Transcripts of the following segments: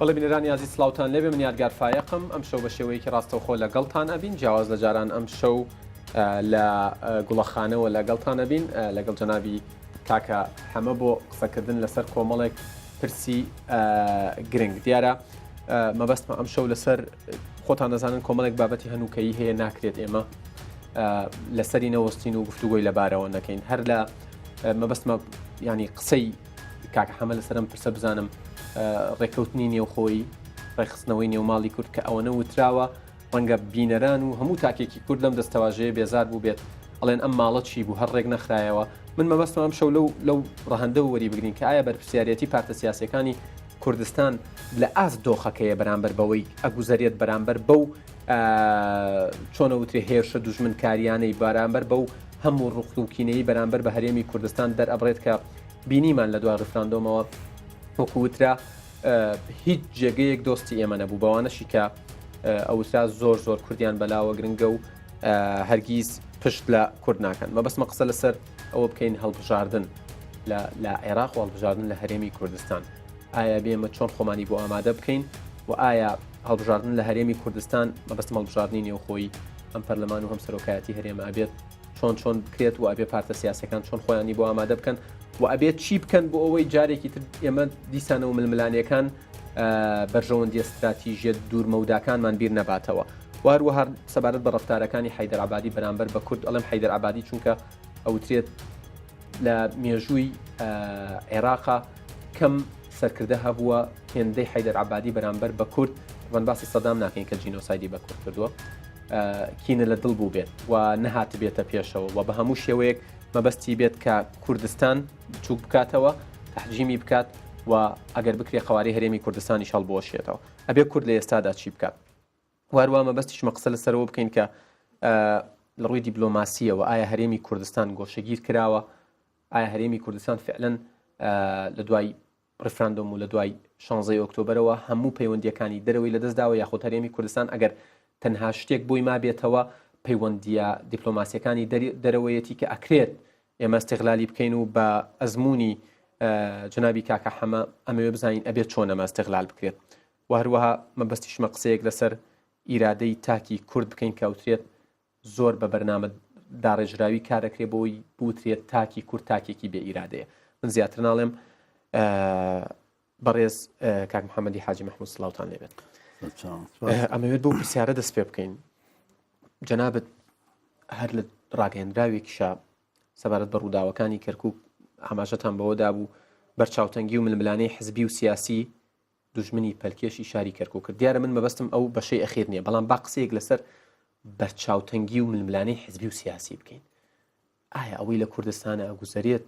بەڵێ بینەرانی ئازیز سڵاوتان لێبێ من یادگار فایەقم ئەم شەو بە شێوەیەکی ڕاستەوخۆ لەگەڵتان ئەبین جیاواز لە جاران ئەم شەو لە گوڵەخانەوە لەگەڵتان ئەبین لەگەڵ جەنابی کاکە حەمە بۆ قسەکردن لەسەر کۆمەڵێک پرسی گرنگ دیارە مەبەستمە ئەم شەو لەسەر خۆتان دەزانن کۆمەڵێک بابەتی هەنووکەیی هەیە ناکرێت ئێمە لەسەری نەوەستین و گفتوگۆی لەبارەوە نەکەین هەر لە مەبەستمە ینی قسەی کاکە حەمە لەسەرم پرسە بزانم ڕێککەوتنی نێوخۆی ڕێکخستنەوەی نێوماڵی کورد کە ئەوەنە وتراوە ڕەنگە بینەران و هەموو تاکێکی کورد لەم دەستەواژەیە بێزار بوو بێت ئەڵێن ئەم ماڵە چی بوو هەر ڕێک نەخرایەوە من مەبەستم ئەم شەو لەو لەو ڕەهەندەوە وەری بگرین کە ئایا بەرپرسیارەتی پارتە سیاسەکانی کوردستان لە ئاست دۆخەکەیە بەرامبەر بەوەی ئەگوزەرێت بەرامبەر بەو چۆنە وترێ هێرشە دوژمنکاریانەی بەرامبەر بەو هەموو ڕقوکینەی بەرامبەر بە هەرێمی کوردستان دەرئەبڕێت کە بینیمان لە دوای ڕیفراندۆمەوە وەکو وترا هیچ جێگەیەک دۆستی ئێمە نەبوو بەوانەشی کە ئەوترا زۆر زۆر کوردیان بەلاوە گرنگە و هەرگیز پشت لە کورد ناکەن مەبەستمە قسە لەسەر ئەوە بکەین هەڵبژاردن لە عێراق و هەڵبژاردن لە هەرێمی کوردستان ئایا بێمە چۆن خۆمانی بۆ ئامادە بکەین و ئایا هەڵبژاردن لە هەرێمی کوردستان مەبەستم هەڵبژاردنی نێوخۆی ئەم پەرلەمان و هەم سەرۆکایەتی هەرێمە ئەبێت چۆن چۆن بکرێت و ئەبێ پارتە سیاسەکان چۆن خۆیانی بۆ ئامادە بکەن و ئەبێت چی بکەن بۆ ئەوەی جارێکی تر ئێمە دیسانەوە ململانێکان بەرژەوەندیە ستراتیژیە دوورمەوداکانمان بیر نەباتەوە و هەروەها سەبارەت بە ڕفتارەکانی حیدەر عبادی بەرامبەر بە کورد ئەڵێم حیدەر عبادی چونکە ئەوترێت لە مێژووی عێراقا کەم سەرکردە هەبووە هێندەی حیدەر عبادی بەرامبەر بە کورد من باسی سەدام ناکەین کە جینۆسایدی بە کورد کردووە کینە لە دڵ بوو بێت و نەهاتبێتە پێشەوە و بە هەموو شێوەیەک مەبەستی بێت کە کوردستان بچووک بکاتەوە تەحجیمی بکات و ئەگەر بکرێ قوارەی هەرێمی کوردستانیش هەڵبوەشێتەوە ئەبێ کورد لە ئێستادا چی بکات واروا مەبەستیشمە قسە لەسەرەوە بکەین کە لە ڕووی دیبلۆماسیەوە ئایا هەرێمی کوردستان گۆشەگیر کراوە ئایا هەرێمی کوردستان فعلەن لە دوای ڕیفراندۆم و لە دوای شانزەی ئۆکتۆبەرەوە هەموو پەیوەندییەکانی دەرەوەی لەدەستداوە یاخود هەرێمی کوردستان ئەگەر تەنها شتێک بۆی مابێتەوە پەیوەندییە دیپلۆماسییەکانی دەرەوەیەتی کە ئەکرێت ئێمە ئیستغلالی بکەین و بە ئەزموونی جەنابی کاکە حەمە ئەمەوێ بزانین ئەبێت چۆن ئەمە ئیستغلال بکرێت و هەروەها مەبەستیشمە قسەیەک لەسەر ئیرادەی تاکی کورد بکەین کە ئەوترێت زۆر بە بەرنامە داڕێژراوی کارەکرێ بۆی بوترێت تاکی کورد تاکێکی بێ ئیرادەیە من زیاتر ناڵێم بەڕێز کاک محەممەدی حاجی محمود سلااوان لێبێت ئەمەوێت بۆ پرسیارە دەست پێ بکەین جەنابەت هەر لە ڕاگەندراوێکیشە سەبارەت بە ڕووداوەکانی کەرکک ئاماژەتان بەوەدا بوو بەرچاوتەنگی و ململانەی حزبی و سیاسی دوژمنی پەلکێشی شاری کەرکوک کرد. دیارە من مەبەستم ئەو بەشەی ئەخیر نییە، بەڵام با قسەیەک لەسەر بەرچاوتەنگی و ململانێی حزبی و سیاسی بکەین. ئایا ئەوەی لە کوردستانە ئەگوزەرێت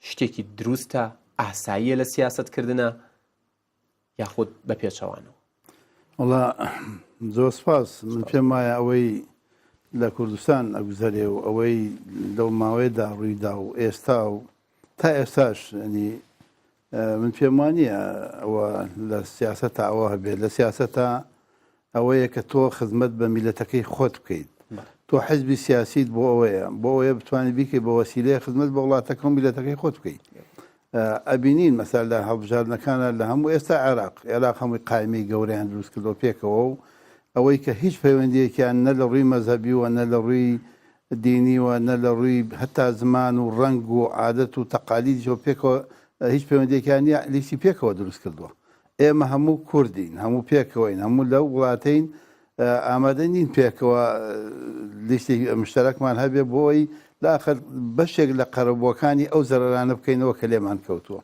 شتێکی دروستە، ئاساییە لە سیاسەتکردنە یاخود بە پێچەوانەوە؟ وەڵا زۆر سپاس من پێم وایە ئەوەی لە کوردستان ئەگوزەرێ و ئەوەی لەو ماوەیەدا ڕوویدا و ئێستا و تا ئێستاش ینی من پێم وانییە ئەوە لە سیاسەتا ئەوە هەبێت لە سیاسەتا ئەوەیە کە تۆ خزمەت بە میلەتەکەی خۆت بکەیت تۆ حزبی سیاسیت بۆ ئەوەیە بۆ ئەوەیە بتوانانی بیکەی بە وەسیلەیە خزمەت بە وڵاتەکە و میلەتەکەی خۆت بکەیت ئەبینین مەسەل لە هەڵبژاردنەکانە لە هەموو ئێستا عێراق عێراق هەمووی قایمی گەورەیان دروست کردەوە پێکەوە و ئەوەی کە هیچ پەیوەندیەکیان نە لە ڕووی مەزهەبیوە نە لە ڕووی دینی و نە لە ڕووی هەتا زمان و ڕەنگ و عادەت و تەقالیدیشەوە پێکەوە هیچ پەیوەندیەکیان نیە لیستی پێکەوە دروست کردووە ئێمە هەموو کوردین هەموو پێکەوەین هەموو لەو وڵاتەین ئامادە نین پێکەوە لیستی مشتەرەکمان هەبێ بۆی لە ئاخر بەشێک لە قەرەبووەکانی ئەو زەرەرانە بکەینەوە کە لێمان کەوتووە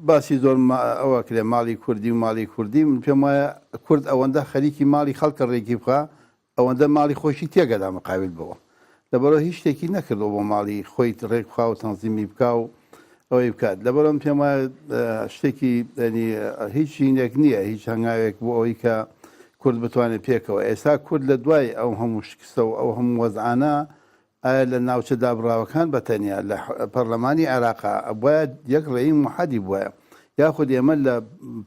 باسی زۆر ئەوە کرێ ماڵی کوردی و ماڵی کوردی من پێم وایە کورد ئەوەندە خەریکی ماڵی خەڵکە ڕێکی بخە ئەوەندە ماڵی خۆیشی تێکئەدا مقابل بەوە لەبەرئەوە هیچ شتێکی نەکردووە بۆ ماڵی خۆی ڕێک بخا و تەنزیمی بکا و ئەوەی بکات لەبەرئەوە من پێم وایە شتێکی یعنی هیچ ژینێک نییە هیچ هەنگاوێک بۆ ئەوەی کە کورد بتوانێت پێکەوە ئێستا کورد لە دوای ئەو هەموو شکستە و ئەو هەموو وەزعانە ئایا لە ناوچە دابڕاوەکان بە تەنیا لە پەرلەمانی عێراقا ئەبوایە یەک ڕێی موحەدی بوایە یاخود ئێمە لە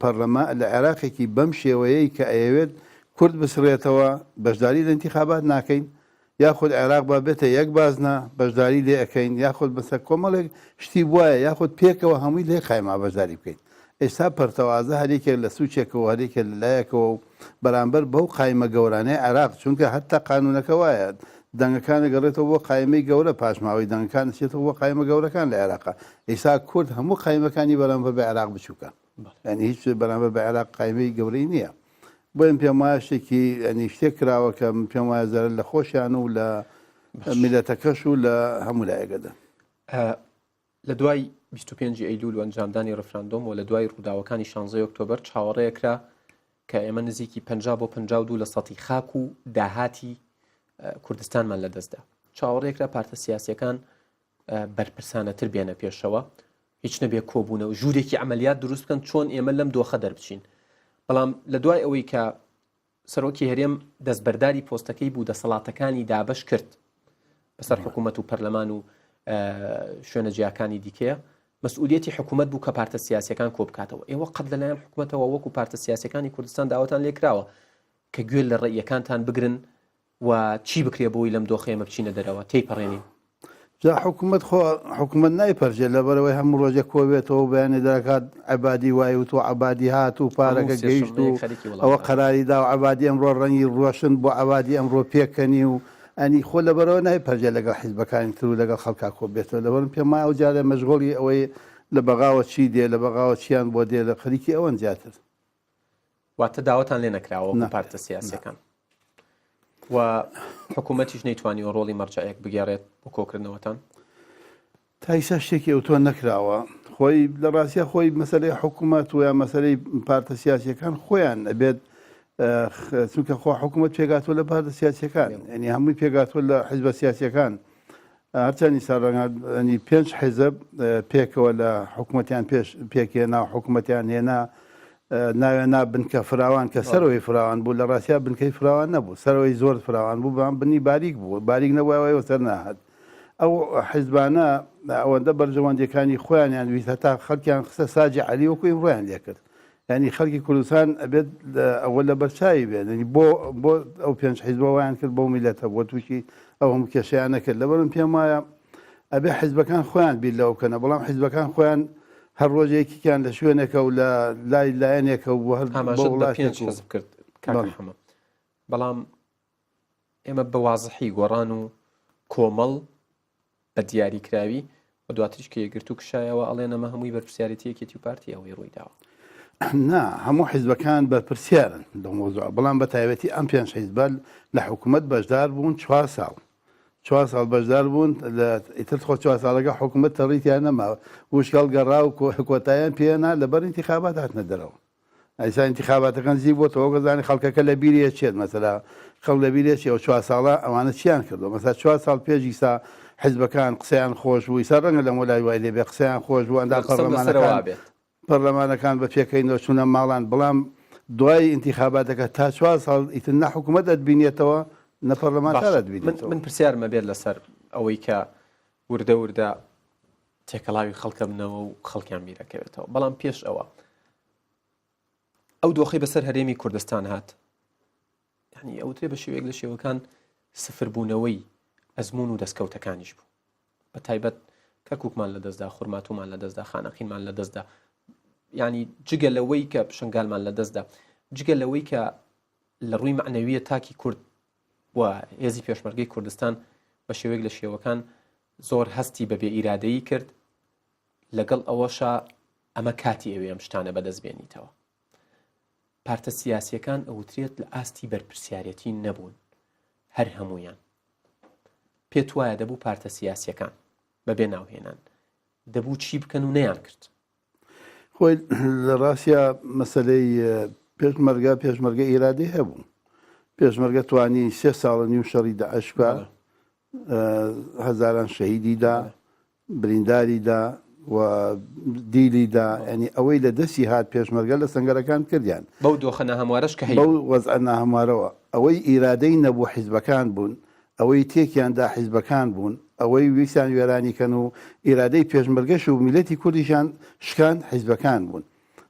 پەرلەما لە عێراقێکی بەم شێوەیەی کە ئەیەوێت کورد بسڕێتەوە بەشداری لە ئینتیخابات ناکەین یاخود عێراق با بێتە یەک بازنە بەشداری لێ ئەکەین یاخود بەسەر کۆمەڵێک شتی بوایە یاخود پێکەوە هەمووی لێ قایما بەشداری بکەین. ئێستا پەرتەوازە هەریەکێک لە سوچێکەوە هەریەکێک لە لایەکەوە و بەرامبەر بەو قایمە گەورانەی عێراق چونکە هەتا قانونەکە وایە دەنگەکان ئەگەڕێتەوە بۆ قایمەی گەورە پاشماوەی دەنگەکان ئەچێتەوە بۆ قایمە گەورەکان لە عێراقا ئێستا کورد هەموو قایمەکانی بەرامبەر بە عێراق بچووکە یعنی هیچ بەرامبەر بە عێراق قایمەی گەورەی نییە بۆیە پێم وایە شتێکی ینی شتێک کراوە کە من پێم وایە زەرەر لە خۆشیان و لە میلەتەکەش و لە هەموو لایەکەدا. لە دوای 25 ئەیلول و ئەنجامدانی ڕفراندۆم و لە دوای ڕووداوەکانی 16 ئۆکتۆبەر چاوەڕێکرا کە ئێمە نزیکی 50 بۆ 52 لە سەتی خاک و داهاتی کوردستانمان لەدەستدا چاوەڕێکرا پارتە سیاسەکان بەرپرسانەتر بێنە پێشەوە هیچ نەبێ کۆبوونە و ژوورێکی عملیات دروست بکەن چۆن ئێمە لەم دۆخە دەربچین بەڵام لە دوای ئەوەی کە سەرۆکی هەرێم دەستبەرداری پۆستەکەی بوو دەسەڵاتەکانی دابەش کرد بەسەر حکوومەت و پەرلەمان و شوێنە جیاکانی دیکەیە مەسئولیەتی حکوومەت بوو کە پارتە سیاسەکان کۆبکاتەوە ئێوە قەت لەلایەن حکوومەتەوە وەکو پارتە سیاسەکانی کوردستان داوەتان لێکراوە کە گوێ لە ڕێیەکانتان بگرن و چی بکرێ بۆی لەم دۆخە ئێمە بچینە دەرەوە تێیپەڕێنین؟ جا حکومەت خۆ حکومەت نایپەرژێ لەبەرئەوەی هەموو ڕۆژێ کۆبێتەوە و بەیانێ دەرەکات عەبادی وای وتوە عەبادی هات و پارەکە هەموو گەیشت و سێشەممەیەک خەریکی ئەوە وەڵامدانەوە. قەراری دا و عەبادی ئەمڕۆ ڕەنگی ڕۆشن بۆ عەبادی ئەمڕۆ پێکەنی و ئەنی خۆ لەبەرئەوە نایپەرژێ لەگەڵ حیزبەکانی تر و لەگەڵ خەڵکا کۆبێتەوە لەبەرم پێم وایە ئەو جارێ مەشغوڵی ئەوەی لە بەغاوە چی دێ لە بەغاوە چیان بۆ دێ لە خەریکی ئەوەن زیاتر. واتە داوەتان لێ نەکراوە وەکو نەخێر پارتە نا. سیاسیەکان و حکوومەتیش نەیتوانیوە ڕۆڵی مەرجەعێک بگێڕێت بۆ کۆکردنەوەتان؟ تا ئیستا شتێکی ئەوتۆ نەکراوە. خۆی لە ڕاستیا خۆی مەسەلەی حکوومەت و یا مەسەلەی پارتە سیاسیەکان خۆیان ئەبێت چونکە خۆ حکوومەت پێکهاتووە لە پارتە سیاسیەکان یعنی هەمووی پێکهاتووە لە حیزبە سیاسیەکان هەرچەندی ساڕەنگانی پێنج حیزب پێکەوە لە حکوومەتیان پێش پێکهێنا و حکوومەتیان هێنا ناوێ نا بنکە فراوان کە سەرەوەی فراوان بوو لە ڕاستیا بنکەی فراوان نەبوو سەرەوەی زۆر فراوان بوو بەڵام بنی باریک بوو باریک نەبووەوە سەر ناهات ئەو حیزبانە ئەوەندە بەرژەوەندیەکانی خۆیانیان ویست هەتا خەڵکیان خستە ساجی عەلی وەکو ئیمڕۆیان لێکرد یعنی خەڵکی کوردستان ئەبێت ئەوە لە بەرچاوی بێت یعنی بۆ بۆ ئەو پێنج حیزبە وایان کرد بەو میلەتە بۆ تووشی ئەو هەموو کێشەیان نەکرد لەبەرم پێم وایە ئەبێ حیزبەکان خۆیان بیر لەوە بکەنە بەڵام حیزبەکان خۆیان هەر ڕۆژێکیان لە شوێنێکە و لە لای لایەنێکە و بۆ هەر بۆ ئاماژەت بە پێنج وڵاتێک و حزب کرد کاکە بەڵێ. حەمە بەڵام ئێمە بە وازحی گۆڕان و کۆمەڵ بە دیاریکراوی و دواتریش کە یەکگرتوو کشایەوە ئەڵێن ئەمە هەمووی بەرپرسیارێتی یەکێتی و پارتی ئەوەی ڕووی داوە. نا هەموو حیزبەکان بەرپرسیارن لەو مەوزوعە بەڵام بە تایبەتی ئەم پێنج حیزبە لە حکوومەت بەشدار بوون چوار ساڵ چوار ساڵ بەشدار بوون لە ئیتر خۆ چوار ساڵەکە حکوومەت تەڕیتیان نەما وشک هەڵگەڕا و کۆتاییان پێنا لەبەر ئینتیخابات هاتنە دەرەوە. ئیستا ئینتیخاباتەکە نزیک بۆتەوە وەک ئەزانی خەڵکەکە لە بیری ئەچێت مەسەلا خەڵک لە بیری ئەچێ ئەو چوار ساڵە ئەوانە چیان کردووە مەسەلا چوار ساڵ پێش ئیستا حیزبەکان قسەیان خۆش بوو ئیستا ڕەنگە لەمەو لای وای لێ بێ قسەیان خۆش بوو ئەندام من قسەم لەسەر پەرلەمانەکان وا بێت. پەرلەمانەکان بە پێکەینەوە چوونە ماڵان بەڵام دوای ئینتیخاباتەکە تا چوار ساڵ ئیتر نە حکوومەت ئەتبینێتەوە نە پەرلەمانتار باشە من ئەتبینێتەوە. من پرسیارم ئەبێت لەسەر ئەوەی کە وردە وردە تێکەڵاوی خەڵکە بنەوە و خەڵکیان بیرەکەوێتەوە بەڵام پێش ئەوە ئەو دۆخی بەسەر هەرێمی کوردستان هات ینی ئەوترێ بە شێوەیەک لە شێوەکان سفربوونەوەی ئەزمون و دەستکەوتەکانیش بوو بە تایبەت کەرککمان لە دەستدا خورماتومان لە دەستدا خانەقینمان لە دەستدا ینی جگە لەوەی کە شنگالمان لە دەستدا جگە لەوەی کە لە ڕووی معنەویە تاکی کورد و هێزی پێشمەرگەی کوردستان بە شێوەیەک لە شێوەکان زۆر هەستی بە بێ ئیرادەیی کرد، لەگەڵ ئەوەشا ئەمە کاتی ئەوێ ئەم شتانە بەدەست بێنیتەوە. پارتە سیاسیەکان ئەوترێت لە ئاستی بەرپرسیارەتی نەبوون هەر هەمویان. پێت وایە دەبوو پارتە سیاسیەکان بەبێ ناوهێنان دەبوو چی بکەن و نەیان کرد؟ خۆی لە ڕاستیا مەسەلەی پێشمەرگە پێشمەرگە ئیرادەی هەبوو پێشمەرگە توانی سێ ساڵە نیو شەڕی داعش بکە هەزاران شەهیدی دا برینداری دا و دیلی دا ینی ئەوەی لە دەستی هات پێشمەرگە لە سنگەرەکان کردیان بەو دۆخە ناهەموارەش کە هەیە بەو وەزعە ناهەموارەوە ئەوەی ئیرادەی نەبوو حیزبەکان بوون ئەوەی تێکیان دا حیزبەکان بوون، ئەوەی ویستیان وێرانی کەن و ئیرادەی پێشمەرگەش و میللەتی کوردیشیان شکاند حیزبەکان بوون.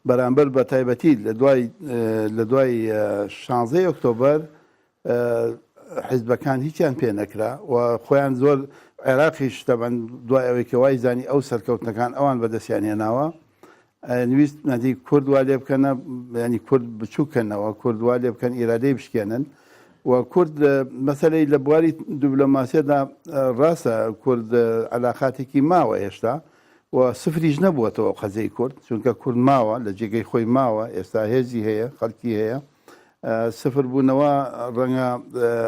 بەرامبەر بە تایبەتی لە دوای لە دوای شانزەی ئۆکتۆبەر حیزبەکان هیچیان پێ نەکرا و خۆیان زۆر عێراقیش تەبعەن دوای ئەوەی کە وای زانی ئەو سەرکەوتنەکان ئەوان بەدەستیان هێناوە. ویست نادی کورد وا لێ بکەنە ینی کورد بچووکەنەوە کورد وا لێ بکەن ئیرادەی بشکێنن و کورد مەسەلەی لە بواری دیبلۆماسیەدا ڕاستە کورد علاقاتێکی ماوە هێشتا و سفریش نەبووەتەوە قەزیەی کورد چونکە کورد ماوە لە جێگەی خۆی ماوە ئێستا هێزی هەیە خەڵکی هەیە سفر بوونەوە ڕەنگە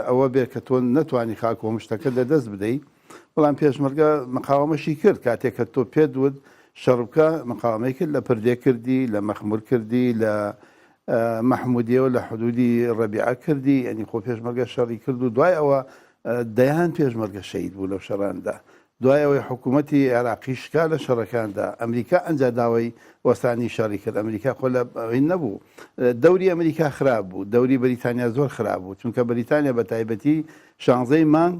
ئەوە بێت کە تۆ نەتوانی خاک و هەمشتەکە لە دەست بدەی بەڵام پێشمەرگە مقاومەشی کرد کاتێک کە تۆ پێت وت شەڕ بکە مقاومەی کرد لە پردێ کردی لە مەخمور کردی لە مەحمودیەوە لە حدودی ڕەبیعە کردی یعنی خۆ پێشمەرگە شەڕی کرد و دوای ئەوە دەیان پێشمەرگە شەهید بوو لەو شەڕاندا دوای ئەوەی حکوومەتی عێراقی شکا لە شەڕەکاندا ئەمریکا ئەنجا داوای وەستانی شەڕی کرد ئەمریکا خۆ لە هین نەبوو دەوری ئەمریکا خراپ بوو دەوری بەریتانیا زۆر خراپ بوو چونکە بەریتانیا بە تایبەتی شانزەی مانگ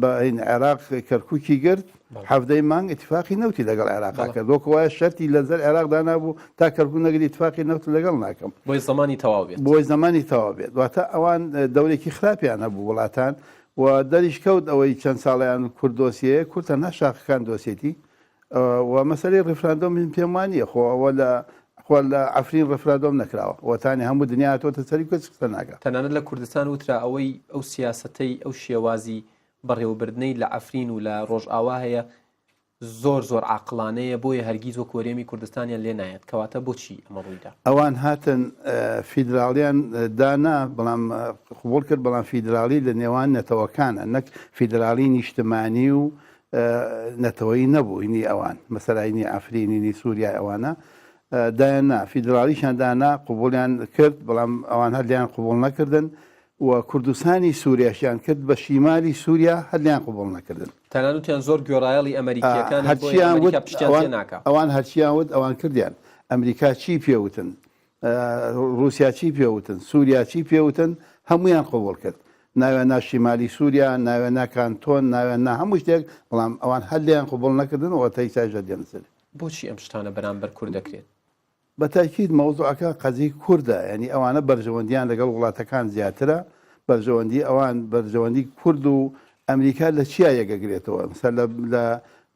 بە هین عێراق کەرکوکی گرت حەڤدەی مانگ ئیتفاقی نەوتی لەگەڵ عێراقا کرد وەکو وایە شەرتی لەسەر عێراق دانابوو تا کەرکوک نەگری ئیتفاقی نەوت لەگەڵ ناکەم بۆی زەمانی تەواو بێت بۆی زەمانی تەواو بێت واتە ئەوان دەورێکی خراپیان هەبوو وڵاتان و دەریش کەوت ئەوەی چەند ساڵیان کورد دۆسیەیە کورد تەنها شاخەکان دۆسێتی و مەسەلەی ڕیفراندۆم من پێم وانییە خۆ ئەوە لە خۆ لە عەفرین ڕیفرادۆم نەکراوە وەتانی هەموو دنیا هاتۆتە سەری کەس قسە ناکا. تەنانەت لە کوردستان وترا ئەوەی ئەو سیاسەتەی ئەو شێوازی بەڕێوەبردنەی لە عەفرین و لە ڕۆژئاوا هەیە زۆر زۆر عاقڵانەیە بۆیە هەرگیز وەکو هەرێمی کوردستانیان لێ نایەت کەواتە بۆچی ئەمە ڕوویدا؟ ئەوان هاتن فیدراڵیان دانا بەڵام قبوڵ کرد بەڵام فیدراڵی لە نێوان نەتەوەکانە نەک فیدراڵی نیشتمانی و نەتەوەیی نەبوو هینی ئەوان مەسەلا هینی عەفرین هینی سووریای ئەوانە دایان نا فیدراڵیشیان دانا قبوڵیان کرد بەڵام ئەوان هەر لێیان قبوڵ نەکردن و کوردستانی سووریاشیان کرد بە شیمالی سووریا هەر لێیان قبوڵ نەکردن. تەنانەت وتیان زۆر گوێڕایەڵی ئەمەریکییەکانن بۆیە هەرچیان وت ئەمەریکا پشتیان ئەوان تێ ناکا. ئەوان هەرچیان وت ئەوان کردیان ئەمریکا چی پێ وتن ڕووسیا چی پێ وتن سووریا چی پێ وتن هەموویان قبوڵ کرد ناویان نا شیمالی سووریا ناویان نا کانتۆن ناویان نا هەموو شتێک بەڵام ئەوان هەر لێیان قبوڵ نەکردن و تا ئیستاش هەر لێیان نەسەر. بۆچی ئەم شتانە بەرامبەر کورد دەکرێت؟ بە تاکید مەوزوعەکە قەزیەی کوردە یانی ئەوانە بەرژەوەندیان لەگەڵ وڵاتەکان زیاترە بەرژەوەندی ئەوان بەرژەوەندی کورد و ئەمریکا لە چیا یەکەگرێتەوە مەسەلەن لە لە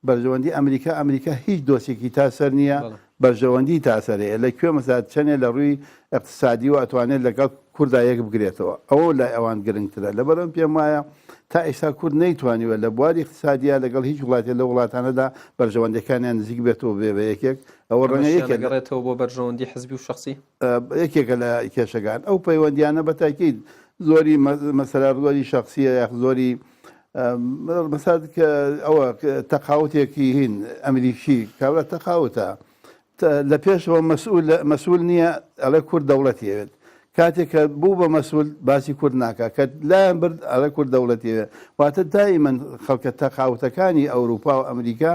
بەرژەوەندی ئەمریکا ئەمریکا هیچ دۆسێکی تا سەر نییە بەرژەوەندی تا سەر هەیە لە کوێ مەسەلەن چەنێ لە ڕووی ئیقتسادیوە ئەتوانێت لەگەڵ کوردا یەک بگرێتەوە ئەوە لای ئەوان گرنگترە لەبەرئەم پێم وایە تا ئێستا کورد نەیتوانیوە لە بواری ئیقتسادیا لەگەڵ هیچ وڵاتێ لەو وڵاتانەدا بەرژەوەندیەکانیان نزیک بێتەوە بێ بە یەکێک ئەوە ڕەنگە ئەمەشیان یەکێک لە ئەگەڕێتەوە بۆ بەرژەوەندی حزبی و شەخسی؟ یەکێکە لە کێشەکان ئەو پەیوەندیانە بە تاکید زۆری مەسەلە زۆری شەخسیە یاخ زۆری مەسەلەن کە ئەوە تەقاوتێکی هین ئەمریکی کابرا تەقاوتە لە پێشەوە مەسئول مەسئول نییە ئەڵێ کورد دەوڵەتی ئەوێت کاتێک کە بوو بە مەسئول باسی کورد ناکا کە لایان برد ئەڵێ کورد دەوڵەتی ئەوێت واتە دائیمەن خەڵکە تەقاوتەکانی ئەوروپا و ئەمریکا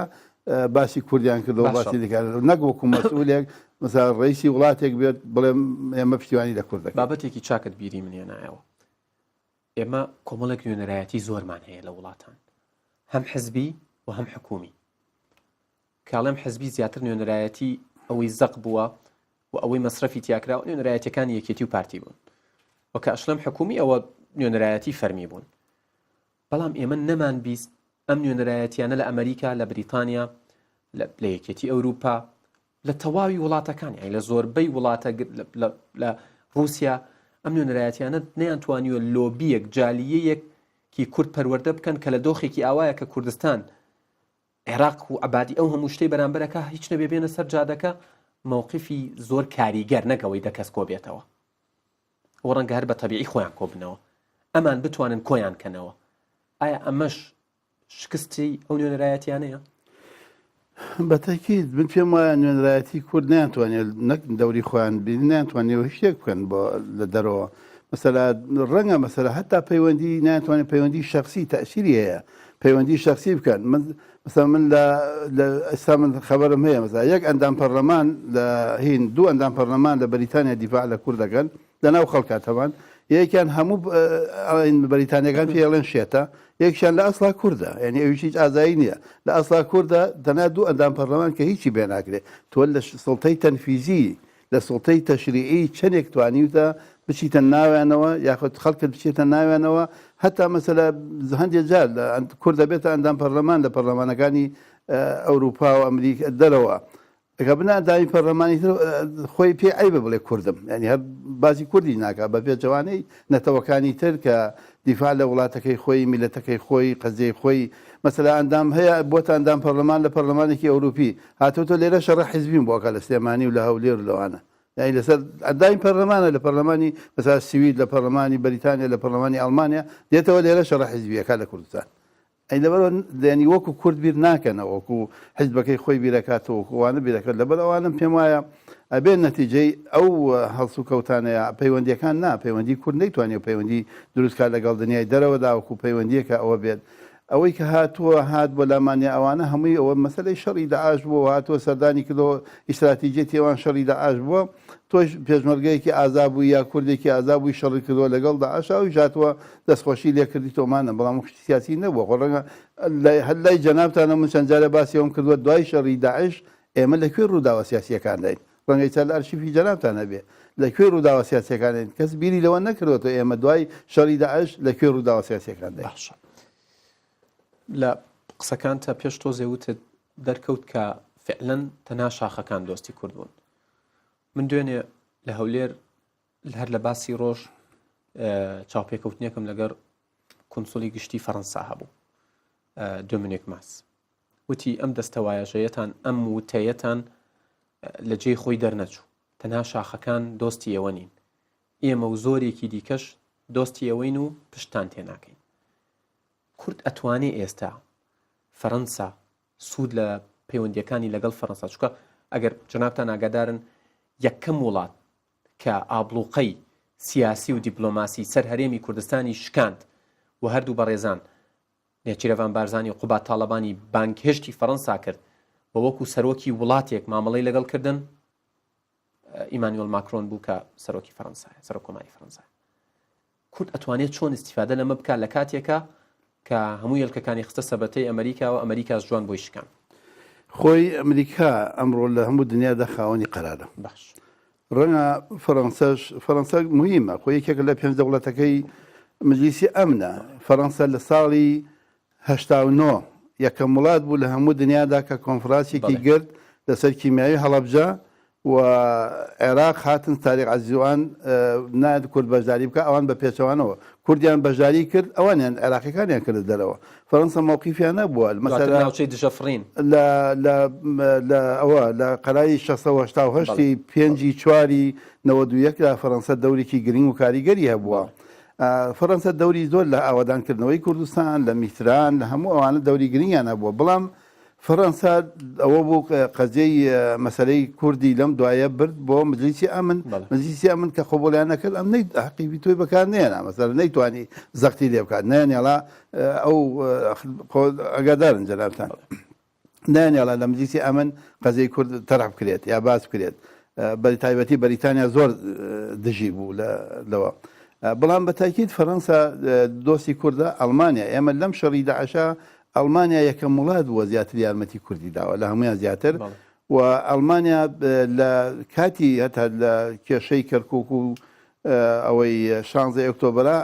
باسی کوردیان کردەوە باسی دیکە نەک وەکو مەسئولێک مثلا ڕئیسی وڵاتێک بێت بڵێم ئێمە پشتیوانی لە کورد دەکەین. بابەتێکی چاکت بیری من هێنایەوە ئێمە کۆمەڵێک نوێنەرایەتی زۆرمان هەیە لە وڵاتان هەم حزبی و هەم حکومی کاڵێم حزبی زیاتر نوێنەرایەتی ئەوەی زەق بووە و ئەوەی مەسرەفی تیاکراوە نوێنەرایەتەکانی یەکێتی و پارتی بوون و کە ئەشڵێم حکومی ئەوە نوێنەرایەتی فەرمی بوون بەڵام ئێمە نەمان 20 ئەم نوێنەرایەتیانە لە ئەمریکا لە بریتانیا لە یەکێتی ئەوروپا لە تەواوی وڵاتەکان یانی لە زۆربەی وڵاتە لە رووسیا ئەم نوێنەرایەتیانە نەیانتوانیوە لۆبیەک جالیەیەک کی کورد پەروەردە بکەن کە لە دۆخێکی ئاوایە کە کوردستان عێراق و عبادی ئەو هەموو شتەی بەرامبەرەکە هیچ نەبێ بێنە سەر جادەکە مووقفی زۆر کاریگەر نەکەوەی دە کەس کۆبێتەوە و ڕەنگە هەر بە تەبیعی خۆیان کۆبنەوە ئەمان بتوانن کۆیان کەنەوە ئایا ئەمەش شکستی ئەو نوێنەرایەتیانەیە؟ بە تەکید من پێم وایە نوێنەرایەتی کورد نەیانتوانێت نەک دەوری خۆیان بین نەیانتوانێت هیچ شتێک بکەن بۆ لە دەرەوە مەسەلا ڕەنگە مەسەلا هەتا پەیوەندی ناتوانێت پەیوەندی شخصی تەسیری هەیە پەیوەندی شخصی بکەن من مثلا من لە ئێستا من خبرم هەیە مەسەلا یەک ئەندام پەرلەمان لە هین دوو ئەندام پەرلەمان لە بەریتانیا دیفاع لە کورد دەکەن لەناو خەڵکا تەبان یەکیان هەموو بەریتانیەکان پێی ئەڵێن شێتە یەکیان لە ئەسڵا کوردە یعنی ئەویش هیچ ئازایی نییە لە ئەسڵا کوردە تەنها دوو ئەندام پەرلەمان کە هیچی پێ ناکرێ تۆ لە سڵتەی تەنفیزی لە سڵتەی تەشریعی چەندێک توانیوتە بچیتە ناویانەوە یاخود خەڵکت بچێتە ناویانەوە هەتا مەسەلە هەندێک جار کورد دەبێتە ئەندام پەرلەمان لە پەرلەمانەکانی ئەوروپا و ئەمریکا دەرەوە. ئەگەر بنە ئەندامی پەرلەمانی تر خۆی پێ عەیبە بڵێ کوردم یانی هەر باسی کوردی ناکا بە پێچەوانەی نەتەوەکانی تر کە دیفاع لە وڵاتەکەی خۆی میلەتەکەی خۆی قەزیەی خۆی مەسەلا ئەندام هەیە بۆتە ئەندام پەرلەمان لە پەرلەمانێکی ئەوروپی هاتۆتۆ لێرە شەڕە حیزبیم بۆ ئەکا لە سلێمانی و لە هەولێر و لەوانە یانی لەسەر ئەندامی پەرلەمانە لە پەرلەمانی مەسەلا سوید لە پەرلەمانی بەریتانیا لە پەرلەمانی ئەڵمانیا دێتەوە لێرە شەڕە حیزبیەکە لە کوردستان ئەی لەبەرئەوە یانی وەکو کورد بیر ناکەنەوە وەکو حیزبەکەی خۆی بیرەکاتەوە وەکو ئەوانە بیرەکات لەبەر ئەوانم پێم وایە ئەبێ نەتیجەی ئەو هەڵسوکەوتانەیە پەیوەندیەکان نا پەیوەندی کورد نەیتوانیوە پەیوەندی دروستکات لەگەڵ دنیای دەرەوەدا وەکو پەیوەندیەکە ئەوە بێت ئەوەی کە هاتووە هات بۆ لامانیا ئەوانە هەمووی ئەوە مەسەلەی شەڕی داعش بووە هاتووە سەردانی کردەوە ئیستراتیجیەتی ئەوان شەڕی داعش بووە تۆش پێشمەرگەیەکی ئازا بووی یا کوردێکی ئازا بووی شەڕی کردووە لەگەڵ داعش ئەویش هاتووە دەستخۆشی لێکردی تۆمانە بەڵام شتی سیاسی نەبووە خۆ ڕەنگە هەر لای جەنابتانە من چەند جارێ باسی ئەوم کردووە دوای شەڕی داعش ئێمە لە کوێ ڕووداوە سیاسییەکانداین ڕەنگە ئیستا لە ئەرشیفی جەنابتان هەبێ لە کوێ ڕووداوە سیاسییەکانداین کەس بیری لەوە نەکردووەتەوە ئێمە دوای شەڕی داعش لە کوێ ڕووداوە سیاسییەکانداین. باشە لە قسەکانتا پێش تۆزێ وتت دەرکەوت کە فعلەن تەنها شاخەکان دۆستی کورد بوون من دوێنێ لە هەولێر هەر لە باسی ڕۆژ چاوپێکەوتنێکم لەگەر کونسولی گشتی فەرەنسا هەبوو دۆمینیک ماس وتی ئەم دەستەوایەژەیەتان ئەم وتەیەتان لە جێی خۆی دەرنەچوو تەنها شاخەکان دۆستی ئێوە نین ئێمە و زۆرێکی دیکەش دۆستی ئێوەین و پشتتان تێناکەین کورد ئەتوانێ ئێستا فەرەنسا سوود لە پەیوەندیەکانی لەگەڵ فەرەنسا چونکە ئەگەر جەنابتان ئاگادارن یەکەم وڵات کە ئابڵوقەی سیاسی و دیپلۆماسی سەر هەرێمی کوردستانی شکاند و هەردوو بەڕێزان نێچیرەڤان بارزانی و قوباد تاڵەبانی بانگهێشتی فەرەنسا کرد و وەکو سەرۆکی وڵاتێک مامەڵەی لەگەڵ کردن ئیمانوێل ماکرۆن بوو کە سەرۆکی فەرەنسایە سەرۆک کۆماری فەرەنسا کورد ئەتوانێت چۆن ئیستیفادە لەمە بکات لە کاتێکا کە هەموو یەلکەکانی خستە سەبەتەی ئەمریکاوە ئەمریکاش جوان بۆی شکان. خۆی ئەمریکا ئەمڕۆ لە هەموو دنیادا خاوەنی قەرارە. باش. ڕەنگە فەرەنسەش، فەرەنسا موهیمە، خۆی یەکێکە لە پێنج دەوڵەتەکەی مجلیسی ئەمنە. فەرەنسا لە ساڵی 89 یەکەم وڵات بوو لە هەموو دنیادا کە کۆنفرانسێکی گرت لەسەر کیمیاوی هەڵەبجە و عێراق هاتن تاریق عەزیزوان نایەت کورد بەشداری بکە ئەوان بە پێچەوانەوە کوردیان بەشداری کرد ئەوانیان عێراقیەکانیان کردە دەرەوە فەرەنسا مەوقیفیان نەبووە مەسەلە ناوچەی دژە فڕین لە لە لە ئەوە لە قەراری 688 ی پێنجی چواری 91 دا فەرەنسا دەورێکی گرنگ و کاریگەری هەبووە فەرەنسا دەوری زۆر لە ئاوەدانکردنەوەی کوردستان لە میتران لە هەموو ئەوانە دەوری گرنگیان هەبووە بەڵام فەرەنسا ئەوە بوو قەزیەی مەسەلەی کوردی لەم دوایە برد بۆ مجلیسی ئەمن مجلیسی ئەمن کە قبوڵیان نەکرد ئەم نەی حەقی ڤیتۆی بەکار نێنا مەسەلە نەیتوانی زەختی لێ بکات نەیانێڵا ئەو ئەگادارن جەنابتان نەیانێڵا لە مجلیسی ئەمن قەزیەی کورد تەرح بکرێت یا باس بکرێت بە تایبەتی بەریتانیا زۆر دژی بوو لەوە بەڵام بە تاکید فەرەنسا دۆستی کوردە ئەڵمانیا ئێمە لەم شەڕی داعشە ئەڵمانیا یەکەم وڵات بووە زیاتر یارمەتی کوردی داوە لە هەمویان زیاتر و ئەڵمانیا لە کاتی هەتا لە کێشەی کەرکک و ئەوەی شانزەی ئۆکتۆبرا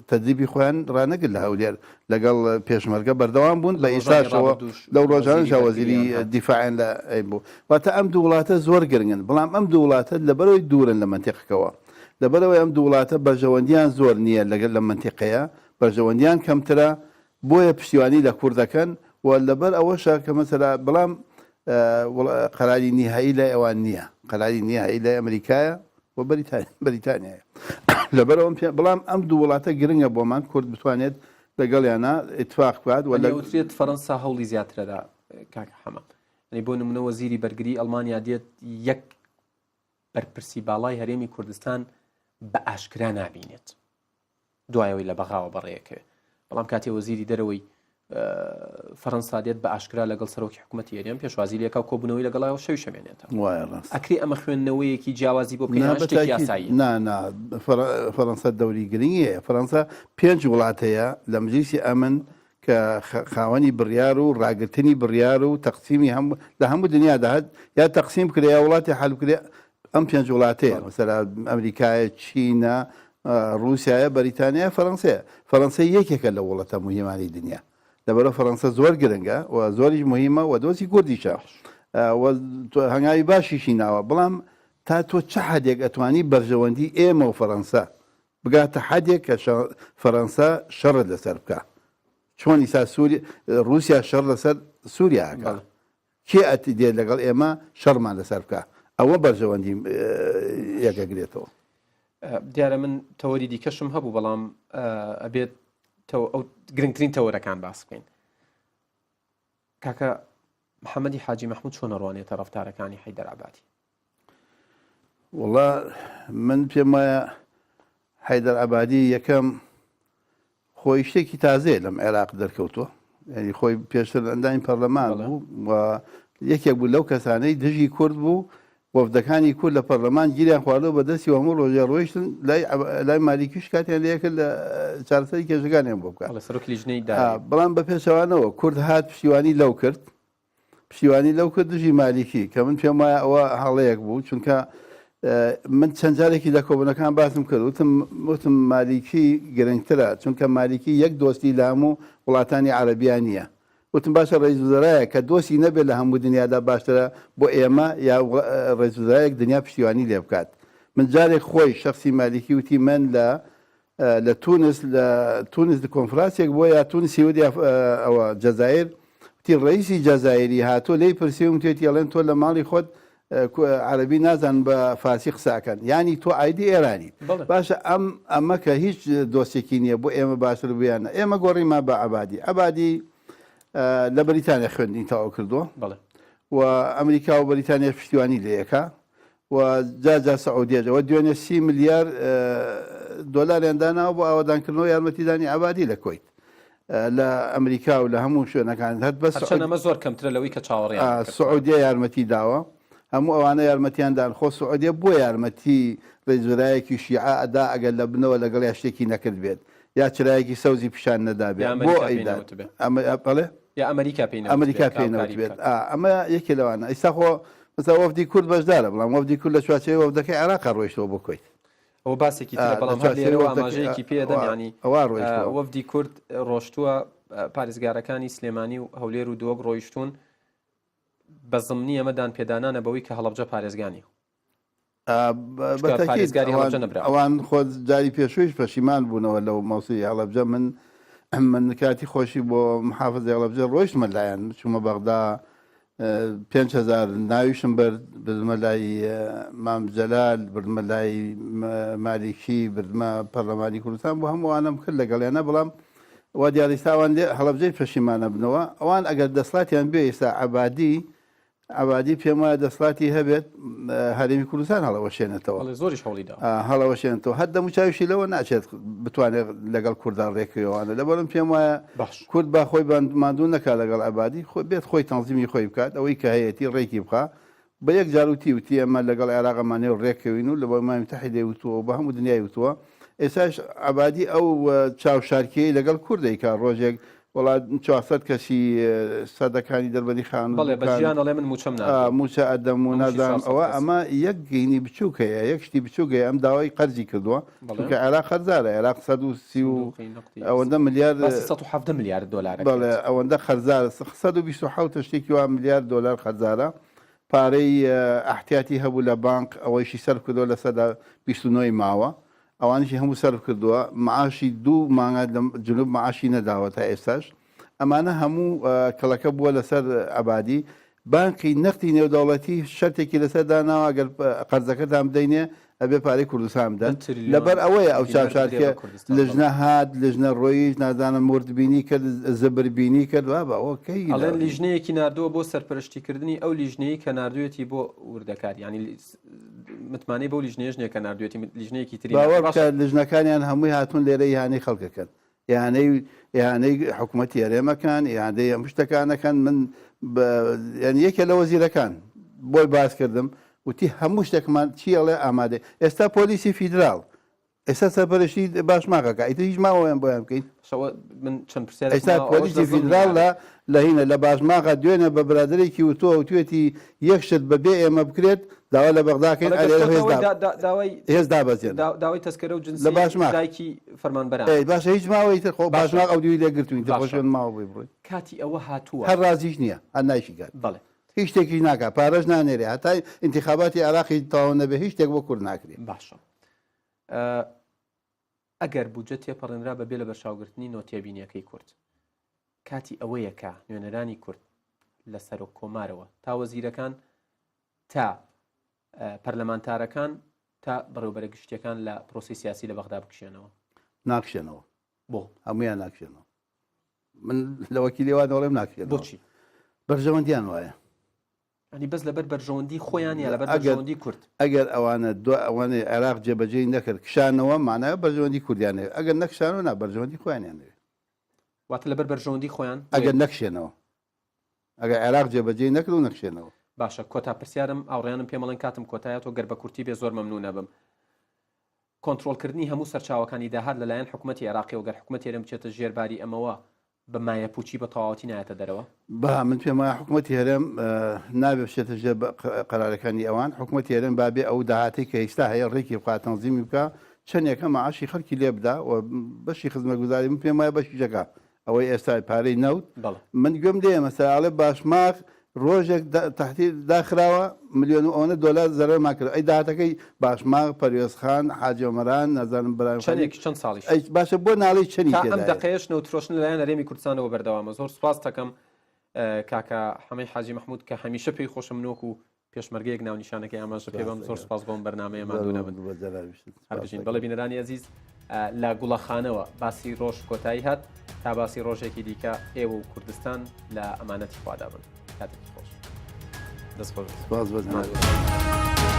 تەدریبی خۆیان ڕانەگرت لە هەولێر لەگەڵ پێشمەرگە بەردەوام بوون لە ئیساشەوە لەو ڕۆژانەشا وەزیری دیفاعیان لە بوو واتە ئەم دوو وڵاتە زۆر گرنگن بەڵام ئەم دوو وڵاتە لەبەرەوەی دوورن لە مەنتیقەکەوە لەبەرەوەی ئەم دوو وڵاتە بەرژەوەندیان زۆر نییە لەگەل لە مەنتیقەیە بەرژەوەندیان کەمترە بۆیە پشتیوانی لە کورد دەکەن و لەبەر ئەوەشە کە مەسەلا بەڵام قەراری نیهایی لای ئەوان نییە قەراری نیهایی لای ئەمریکایە و بەریتانیایە لەبەر ئەوم پێ بەڵام ئەم دوو وڵاتە گرنگە بۆمان کورد بتوانێت لەگەڵیانە ئیتفاق بکات و لە فەرەنسا هەوڵی زیاترەدا کاکە حەمە یعنی بۆ نمونە وەزیری بەرگری ئەڵمانیا دێت یەک بەرپرسی باڵای هەرێمی کوردستان بە ئاشکرا نابینێت دوای ئەوەی لە بەغاوە بەڕێکەوێ بەڵام کاتێ وەزیری دەرەوەی فەرەنسا دێت بە ئاشکرا لەگەڵ سەرۆکی حکوومەتی هەرێم پێشوازی لێکا و کۆبوونەوەی لەگەڵایەوە شەوی شەمێنێتەوە ئەکرێ ئەمە خوێندنەوەیەکی جیاوازی بۆ بکەین شتێکی یاسایی نا نا فەرەنسا دەوری گرنگی هەیە فەرەنسا پێنج وڵات هەیە لە مجلیسی ئەمن کە خاوەنی بڕیار و ڕاگرتنی بڕیار و تەقسیمی هەم لە هەموو دنیادا هەر یا تەقسیم بکرێ یا وڵاتی حل بکرێ ئەم پێنج وڵاتەیە مەسەلا ئەمریکایە چینە ڕووسایە بەریتانیا فەرەنسەیە فەرەنسە یەکێکە لە وڵەتە مهمانی دنیا لەبەرە فەرەنسە زۆر گرنگە و زۆریش مهمە و دۆستی کوردیشە. هەنگاوی باشیشی ناوە بەڵام تا تۆ چ حەدێک ئەتوانی بەرژەوەندی ئێمە و فەرەنسا بگاتە حەدێک کە فەرەنسا شەڕت لەسەر بکا چۆن ئیسا سوری ڕوسیا شەڕ لەسەر سوریا ئەکا کێ ئەتی دێت لەگەڵ ئێمە شەڕمان لەسەر بکا ئەوە بەرژەوەندی یەکەگرێتەوە. دیارە من تەوەری دیکەشم هەبوو بەڵام ئەبێت ئەو گرنگترین تەوەرەکان باس بکەین. کاکە محەممەدی حاجی مەحمود چۆن ئەڕوانێتە ڕەفتارەکانی حەیدەر عەبادی؟ وەڵا من پێم وایە حەیدەر عەبادی یەکەم خۆی شتێکی تازەیە لەم عێراق دەرکەوتووە یعنی خۆی پێشتر ئەندامی پەرلەمان بوو و یەکێک بوو لەو کەسانەی دژی کورد بوو وەفدەکانی کورد لە پەرلەمان گیریان خواردەوە بە دەستی و هەموو ڕۆژێ ڕۆیشتن لای لای مالیکیش کاتیان لێ کرد لە چارەسەری کێشەکانیان بۆ بکات. بەڵێ سەرۆکی لیژنەی دارایی. بەڵام بە پێچەوانەوە کورد هات پشتیوانی لەو کرد پشتیوانی لەو کرد دژی مالیکی کە من پێم وایە ئەوە هەڵەیەک بوو چونکە من چەند جارێکی لە کۆبوونەکان باسم کرد وتم وتم مالیکی گرنگترە چونکە مالیکی یەک دۆستی لە هەموو وڵاتانی عەرەبیا نییە وتم باشە ڕئیس وزەرایەک کە دۆستی نەبێت لە هەموو دنیادا باشترە بۆ ئێمە یا ڕئیس وزەرایەک دنیا پشتیوانی لێ بکات من جارێک خۆی شەخسی مالیکی وتی من لە لە تونس لە تونس کۆنفراسێک بۆ یا تونسی وت یا ئەوە جەزایر وتی ڕئیسی جەزایری هاتووە لێی پرسیوم توێتی ئەڵێن تۆ لە ماڵی خۆت عەرەبی نازانن بە فارسی قسە ئەکەن یانی تۆ ئایدی ئێرانی باشە ئەم ئەمە کە هیچ دۆستێکی نییە بۆ ئێمە باشتر بوو یان ئێمە گۆڕیمان بە عەبادی عەبادی لە بەریتانیا خوێندنی تەواو کردووە و ئەمریکا و بەریتانیا پشتیوانی لێیەکە و جا جا سعودیەش ئەوە دوێنێ سی ملیار دۆلاریان داناوە بۆ ئاوەدانکردنەوە یارمەتیدانی عەبادی لە کۆیت لە ئەمریکا و لە هەموو شوێنەکان هەر بەس هەرچەند ئەمە زۆر کەمترە لەوەی کە چاوەڕێیان دەکرد. سعودیە یارمەتی داوە هەموو ئەوانە یارمەتیان دان خۆ سعودیە بۆ یارمەتی ڕێزورایەکی شیعە ئەدا ئەگەر لە بنەوە لەگەڵیا شتێکی نەکرد بێت یا چرایەکی سەوزی پیشان نەدابێت یا بۆ ئەمریکا پێی ئەیدات نەوتبێ. ئەمە بەڵێ یا ئەمریکا پێی نەوتبێت ئەمریکا کە پێی هاوکاری نەوتبێت بکات. ئا ئەمە یەکێ لەوانە ئیستا خۆ مەسەلەن وەفدی کورد بەشدارە بەڵام وەفدی کورد لە چوارچێوەی وەفدەکەی عێراقا ڕۆیشتەوە بۆ کوەیت. ئەوە باسێکی ترە بەڵام هەر لێرەوە ئاماژەیەکی پێ دەم یانی وەفدی کورد ڕۆشتووە پارێزگارەکانی سلێمانی و هەولێر و دهۆک ڕۆیشتوون بە زمنی ئەمە دان پێدانانە بەوەی کە هەڵەبجە پارێزگانی پارێزگاری هەڵەبجە نەبرا ئەوان خۆ جاری پێشوویش پەشیمان بوونەوە لەو مەوسوی هەڵەبجە من من کاتی خۆشی بۆ محافزی هەڵەبجە ڕۆیشتمە لایەن چوومە بەغدا 5000 ناویشم برد بردمە لای مام جەلال بردمە لای مالیکی بردمە پەرلەمانی کوردستان بۆ هەمووانم کرد لەگەڵیانە بەڵام وا دیارە ئەوان لێ هەڵەبجەی پەشیمانە بنەوە ئەوان ئەگەر دەسڵاتیان بێ ئێستا عەبادی عەبادی پێم وایە دەسڵاتی هەبێت هەرێمی کوردستان هەڵەوەشێنێتەوە. بەڵێ زۆریش هەوڵی داوە. هەڵەوەشێنێتەوە هەر دەموچاویشی لەوە ناچێت بتوانێت لەگەڵ کوردان ڕێکەوێوانە لەبەرم پێم وایە باش. کورد با خۆی ماندوو نەکا لەگەڵ عەبادی خۆ بێت خۆی تەنزیمی خۆی بکات ئەوەی کە هەیەتی ڕێکی بخا بە یەک جار وتی وتی ئێمە لەگەڵ عێراق ئەمانەوێ ڕێککەوین و لە بە ئومەمی متحیدەی وتووە و بە هەموو دنیای وتووە ئێستاش عەبادی ئەو چاوشارکێی لەگەڵ کورد ئەیکا ڕۆژێک وەڵا 400 کەسی سەدەکانی دەربەندی خان و بەڵێ بە دوکان ژیان ئەڵێ من مووچەم ناردووە مووچە ئەدەم و هەمووشی نازانم 400 ئەوە کەس. ئەمە یەک گەینی بچووک هەیە یەک شتی بچووک هەیە ئەم داوای قەرزی کردووە بەڵێ. چونکە عێراق قەرزارە عێراق 130 و سندوقی نەقدی ئەوەندە ملیار باسی 117 ملیار دۆلار بەڵێ ئەکرێت. ئەوەندە قەرزارە 127 شتێکی وا ملیار دۆلار قەرزارە پارەی ئەحتیاتی هەبوو لە بانق ئەوەیشی سەرف کردووە 29% ی ماوە ئەوانیشی هەموو سەرف کردووە معاشی دوو مانگە لە جنوب معاشی نەداوە تا ئێستاش ئەمانە هەموو کەڵەکە بووە لەسەر عەبادی بانقی نەقدی نێودەوڵەتی شەرتێکی لەسەر داناوە گەر قەرزەکەتان بدەینێ ئەبێ پارەی کوردستان بدەن لەبەر ئەوەیە ئەو چاوشارکێ لژنە هات لژنە ڕۆیشت نازانم وردبینی کرد زبربینی کرد بابە ئەوە کەی ئەڵێن لیژنەیەکی ناردووە بۆ سەرپەرشتیکردنی ئەو لیژنەی کە ناردوویەتی بۆ وردەکاری یانی متمانەی بەو لیژنەیەش نییە کە ناردوویەتی لیژنەیەکی تری باوەڕ بکە لیژنەکانیان هەمووی هاتوون لێرە ئیهانەی خەڵکەکەن ئیهانەی ئیهانەی حکوومەتی هەرێمەکان ئیهانەی هەموو شتەکانەکەن من یعنی یەکێ لە وەزیرەکان بۆی باس کردم وتی هەموو شتێکمان چی ئەڵێ ئامادەی ئێستا پۆلیسی فیدراڵ ئێستا سەرپەرشتی باشماخەکە ئیتر هیچ ماوەیان بۆیان بکەین شەوە من چەند پرسیارێکم ئێستا ماوە ئەوەش پۆلیسی لە زمنی فیدراڵ لە یارێ. لە هینە لە باشماخە دوێنێ بە برادەرێکی وتووە وتوێتی یەک شت بە بێ ئێمە بکرێت داوا لە بەغدا کەین بەڵێ ئەرێ گەشتۆتە هێز ئەوەی دا دا دا داوای هێز دابەزێنن دا داوای تەسکەرە و لە جنسی باشماخ دایکی فەرمانبەران ئەی باشە هیچ ماوە ئیتر خۆ باشە باشماخ ئەو دووی لێ گرتووین تر خۆ باشە شوێن ماوە بۆی بڕۆین کاتی ئەوە هاتووە هەر ڕازیش نییە هەر نایشیکات بەڵێ. هیچ شتێکیش ناکا پارەش نانێرێ هەتا ئینتیخاباتی عێراقی تەواو نەبێ هیچ شتێک بۆ کورد ناکرێ. باشە ئەگەر بودجە تێپەڕێنرا بەبێ لەبەرچاوگرتنی نۆ تێبینیەکەی کورد کاتی ئەوەیە کە نوێنەرانی کورد لە سەرۆک کۆمارەوە تا وەزیرەکان تا پەرلەمانتارەکان تا بەڕێوبەرە گشتیەکان لە پرۆسی سیاسی لە بەغدا بکشێنەوە؟ ناکشێنەوە. بۆ؟ هەمویان ناکشێنەوە. من لە وەکیلی وا دەڵێم ناکشێنەوە. بۆچی؟ بەرژەوەندیان وایە. ئەنی بەس لەبەر بەرژەوەندی خۆیان یا لەبەر بەرژەوەندی کورد؟ ئەگەر ئەوانە دو ئەوانەی عێراق جێبەجێی نەکرد کشانەوە مانایە بەرژەوەندی کوردیان هەیە ئەگەر نەکشانەوە نا بەرژەوەندی خۆیانیان دەوێت. واتە لەبەر بەرژەوەندی خۆیان؟ ئەگەر نەکشێنەوە. ئەگەر عێراق جێبەجێی نەکرد و نەکشێنەوە. باشە کۆتا پرسیارم هاوڕێیانم پێم ئەڵێن کاتم کۆتایە تۆ گەر بە کورتی بێ زۆر مەمنون ئەبم. کۆنترۆڵکردنی هەموو سەرچاوەکانی داهات لەلایەن حکومەتی عێراقیەوە گەر حکومەتی هەرێم بچێتە ژێر باری ئەمەوە بە مایەپوچی بە تەواوەتی نایەتە دەرەوە؟ با من پێم وایە حکومەتی هەرێم نابێ بچێتە ژێر قەرارەکانی ئەوان حکومەتی هەرێم با بێ ئەو داهاتەی کە ئیستا هەیە ڕێکی بخا تەنزیمی بکا چەندێکە مەعاشی خەڵکی لێ بدا و بەشی خزمەتگوزاری من پێم وایە بەشیشەکە ئەوەی ئێستا پارەی نەوت من گوێم لێیە مەسەلا ئەڵێ باشماخ ڕۆژێک تەحتیر داخراوە ملیۆن و ئەوەنە دۆلار زەرەرمان کرد ئەی داهاتەکەی باشماخ پەروێزخان حاجی ئۆمەران نازانم برایم چەندێک چەند ساڵیش ئەی باشە بۆ ناڵێی چەنی تا ئەم تێدایە دەقەیەش نەوتفرۆشتن لەلایەن هەرێمی کوردستانەوە بەردەوامە زۆر سوپاست دەکەم کاکە حەمەی حاجی مەحمود کە هەمیشە پێی خۆشە من وەکو پێشمەرگەیەک ناونیشانەکەی ئاماژە پێ بەم زۆر سپاس بۆم بەرنمەیە ماندوو نەبن هەربژین بەڵێ بینەرانی ئەزیز لە گوڵەخانەوە باسی ڕۆژ کۆتایی هات تا باسی ڕۆژێکی دیکە ئێوە و کوردستان لە ئەمانەتی خوادا بن کاتێکی خۆش دەست خۆش سپاس بە جەنابت.